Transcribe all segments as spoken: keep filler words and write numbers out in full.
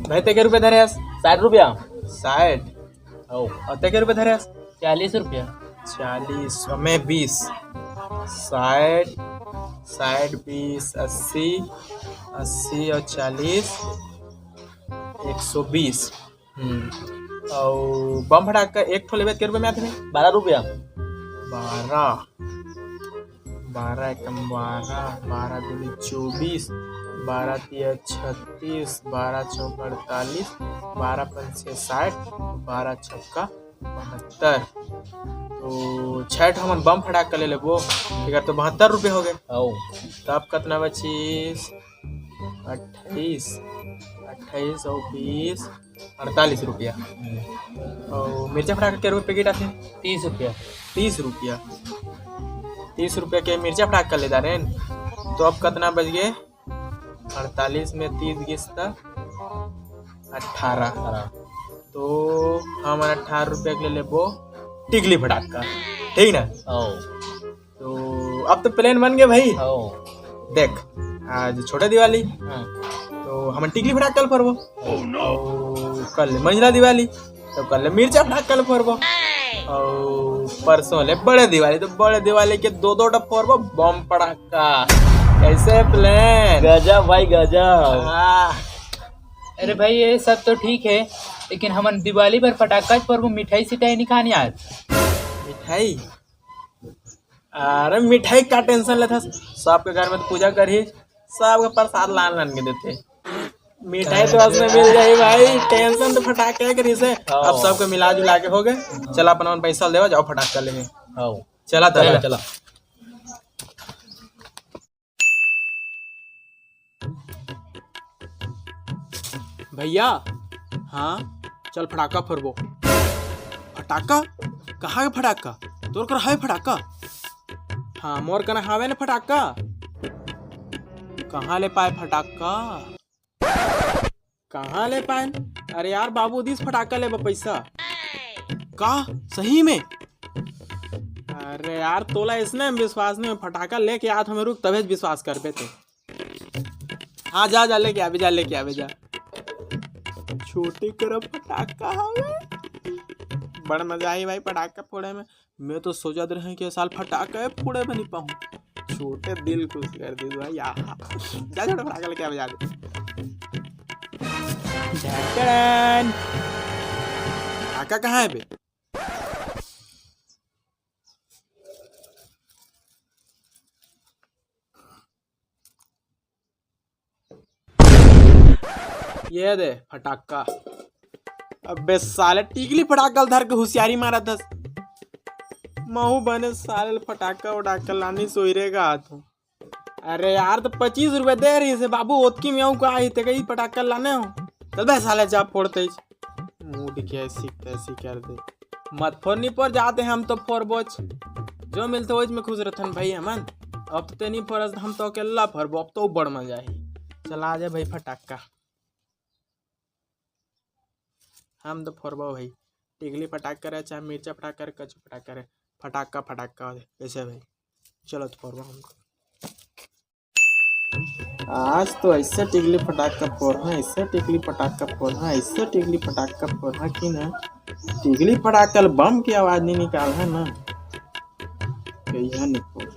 भाई, ते के रुपया धरे हस? साठ रुपया। साठ। अउ ते के रुपया धरे हस? चालीस रुपया। चालीस, मैं बीस। साठ, साठ, बीस, अस्सी, अस्सी अउ चालीस, एक सौ बीस। हम्म। अउ बम फटाका एक ठो लेबे, के रुपया में आथे? बारह रुपया। बारह, बारह एकम बारह, बारह दूनी चौबीस, बारह तिया छत्तीस, बारह चौक अड़तालीस, बारह पंचे साठ, बारह छक्का बहत्तर। तो छः ठो हमन बम फटाका ले लेबो, एकर तो बहत्तर रुपया हो गए। अउ तब कतना बचिस? अट्ठाईस, अट्ठाईस अउ बीस, अड़तालीस रुपया। अउ मिर्चा फटाका के रुपया पैकेट आथे? तीस रुपया। तीस रुपया, तीस रुपया के मिर्चा फटाका ले डारेन, तो अब कतना बच गए? अड़तालीस में तीस गिस त अट्ठारह। अट्ठारह। तो हमन अट्ठारह रुपया के ले लेबो टिकली फटाका, ठीक ना? ओ। तो अब तो प्लान बन गए भाई। ओ। देख, आज छोटा दिवाली, हाँ। तो हमन टिकली फटाका ल फोड़बो। अउ कल मंझला दिवाली, तो कल मिर्चा फटाका ल फोड़बो। अउ परसों ले बड़े दिवाली, तो बड़े दिवाली के दो दो ठा फोड़बो बम फटाका। कैसे प्लान? गजब भाई, गजब। हाँ। अरे भाई, ये सब तो ठीक है, लेकिन हमन दिवाली पर फटाका फोड़बो, मिठाई सिठाई नहीं खानी आज। मिठाई? अरे मिठाई का टेंशन लेथस? सबके घर में तो पूजा करही, सबके प्रसाद लान लान के देथे। मिठाई तो असने मिल जाही भाई, टेंशन तो फटाका के रहिसे। हाँ। अब सबके मिला जुला के हो गए, चला अपन अपन पैसा देवा, जाओ फटाका लेके। हाँ। चला चला। चला। भैया, हाँ, चल फटाका फोड़बो। फटाका? कहाँ के फटाका? तोर कर है फटाका? हाँ, मोर कना हावे न फटाका। कहाँ ले पाए फटाका? कहाँ ले पाए? अरे यार, बाबू दिस फटाका लेबा पैसा। का? सही में? अरे यार, तोला इसने में विश्वास नहीं, फटाका लेके आत हमें, रुक, तभे विश्वास करबे ते। हाँ, जा, जा, लेके आबे, जा, लेके आबे, जा। छोटे करा फटाका हवे। बड़ मजा आई भाई फटाका फोड़े में। मैं तो सोचत रहे कि ए साल फटाका फोड़े में नहीं पाऊँ। छोटे दिल खुश कर दी भाई, आहा। जा, छोटे फटाका लेके आबे, जा। झटकन। फटाका कहाँ है बे? ये दे फटाका। अबे साले टिकली फटाका ल धर के होशियारी मारत हस। महू बने साले ल फटाका उटाका लानी सोइरेगा हाथ हूँ। अरे यार, तो पच्चीस रुपए दे रहिसे बाबू, ओतकी में अउ का ही ते कई फटाका लाने हो। चल बे साले, जा फोड़ते ही। मूड के ऐसी तैसी कर दे। मत फोड़, नहीं फोड़ जाते हम तो फोड़बोच। जो मिलते ओइच में खुश रहथन भाई हमन। अब तो ते नहीं फोड़स, हम तो अकेला फोड़बो, अब तो बड़ मजा ही। चला आ जा भाई फटाका। हम तो फोड़बो भाई। टिकली फटाका रहे, चाहे मिर्चा फटाका रहे, कचू फटाका रहे, फटाका फटाका होथे। कैसे भाई? चलो तो फोड़बो हम। आज तो ऐसे टिकली फटाका फोड़हा, ऐसे टिकली फटाका फोड़हा, ऐसे टिकली फटाका फोड़हा कि ना, टिकली फटाका ल बम की आवाज नहीं निकालहा ना, कहिया नहीं फोड़।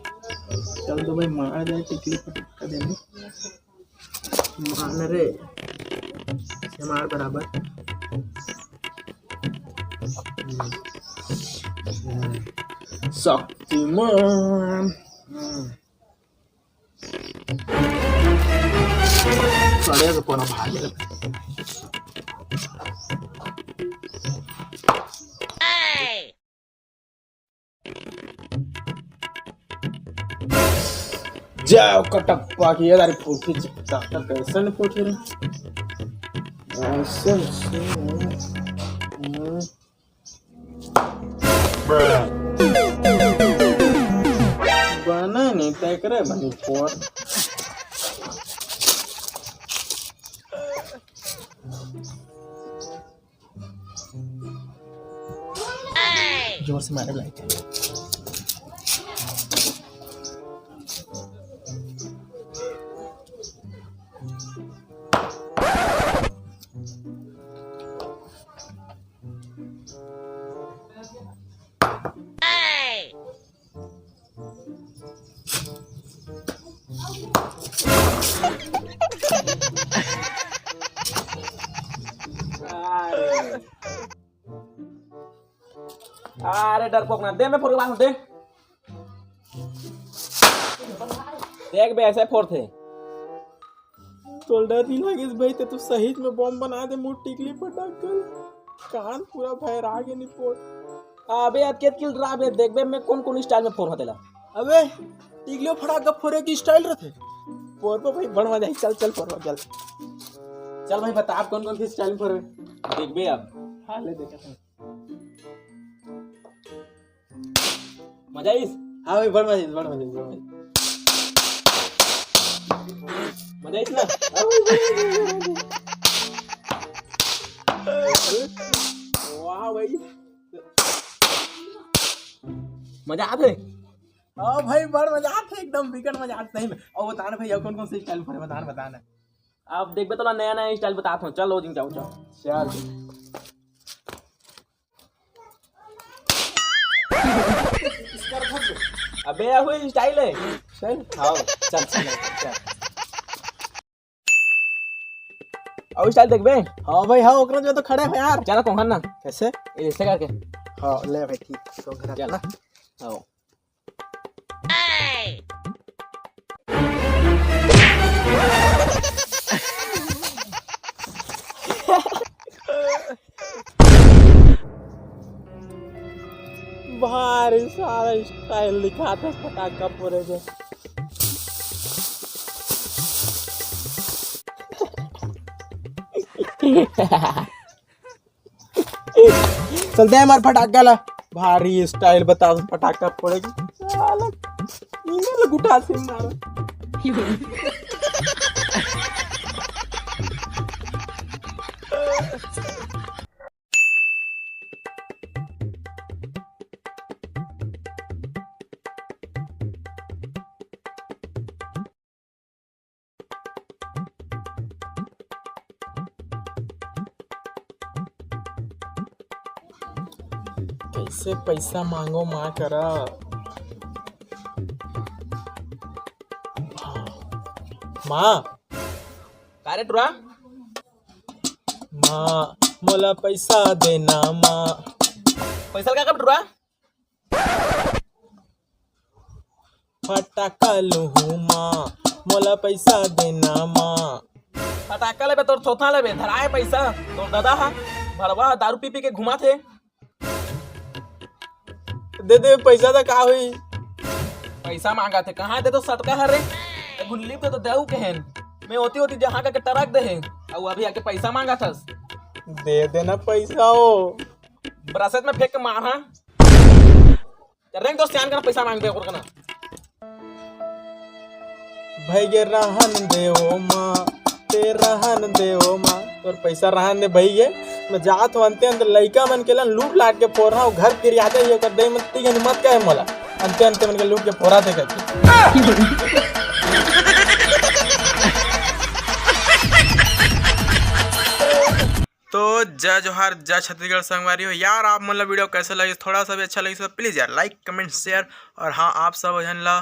चल तो भाई, मार जाए टिकली फटाका देने। मान रे, हमार बराबर। शक्तिमान। सड़े के कोनो भागे। जाओ कटप्पा की ये दारी फूटी चिपटा, कैसे नहीं फूटी रे? ऐसे, ऐसे, हम्म। बना नहीं, तय करे बनी फोन। जोर से मारे लाइक। यार, कोकना दे, मैं फोड़ के बात दे। देख बे, ऐसे फोड़थे। तोल डर नहीं लगिस भाई, ते तू सही में बम बना दे, मोर टिकली फटाक गल। कान पूरा भैरा गे निपोर। अबे, अब के किल रहा बे, देख बे, मैं कौन कौन स्टाइल में फोड़ तेला। अबे, टिकलियो फटाक फोड़े की स्टाइल रहथे। फोड़ पे भाई, बड़ मजा आई। चल, चल, फोड़, चल। चल भाई, बता, आप कौन कौन सी स्टाइल में फोड़े? देख बे अब। हाँ, ले, देखा था। मजा आइस? हाँ भाई, बड़ मजा आइस, बड़ मजा आइस, बड़ मजा आइस। मजा आइस ना? वाह भाई। मजा आत हे? हाँ भाई, बड़ मजा आत हे, एकदम बिकट मजा आत हे सही में। और बता ना भाई, और कौन कौन से स्टाइल पर बता ना, बता ना। आप देखबे तो नया नया स्टाइल बतात हूँ। चल, ओ दिन जाओ, जाओ। चल। अबे, यह हुई स्टाइल है। स्टाइल? हाँ, चल, चल, चल। और स्टाइल देखबे? हाँ भाई, हाँ, ओकरा जो तो खड़े हो यार। चला, कोहन ना। कैसे? ये ऐसे करके। हाँ, ले भाई, ठीक। तो घर चल। ना। हाँ। भारी सारा स्टाइल दिखाता फटाका फोड़े के। चल दे हमार फटाका ला। भारी स्टाइल बता, फटाका फोड़े के। साला, इन्हें लोग उठा से मारो। कैसे पैसा मांगो माँ करा। माँ। का रे टुरा? माँ, मोला पैसा देना माँ। पैसा लगा कब टुरा? फटाका लूहूं माँ, मोला पैसा देना माँ। फटाका लेबे तोर थोथा लेबे, धराए पैसा। तोर दादा हा भड़वा दारू पी पी के घुमाथे। दे दे पैसा, त का होई? पैसा मांगा थे, कहाँ दे तो सटका हरे। ए गुल्ली पे तो देऊ कहेन, मैं होती होती जहाँ का के टरक दे है। अउ अभी आके पैसा मांगा थस। दे देना पैसा हो। ब्रसेट में फेंक के मार, हाँ। रेंग तो सियान करा पैसा मांगबे ओकर कना। भई गे रहन दे ओ माँ, ते रहन दे ओ माँ। तोर पैसा रहन दे भई गे। मैं जात हूँ अंते अंते लइका मन के लन लूट लाट के फोरहा हूँ, घर गिरिया दे ये कर दे, मन तीन मत कहे मोला। अंते अंते मन के लूट के फोरा दे करके। तो जय जोहार, जय छत्तीसगढ़ संगवारी हो। यार, आप मन ला वीडियो कैसे लगिस, थोड़ा सा भी अच्छा लगिस तो प्लीज यार लाइक, कमेंट, शेयर। और हाँ, आप सब झन ला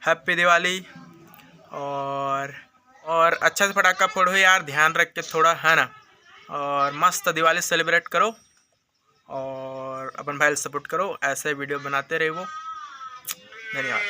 हैप्पी दिवाली। और और अच्छा से फटाका फोड़ो यार, ध्यान रख के थोड़ा, है ना। और मस्त दिवाली सेलिब्रेट करो और अपन भाई ला सपोर्ट करो, ऐसे वीडियो बनाते रहिबो। धन्यवाद।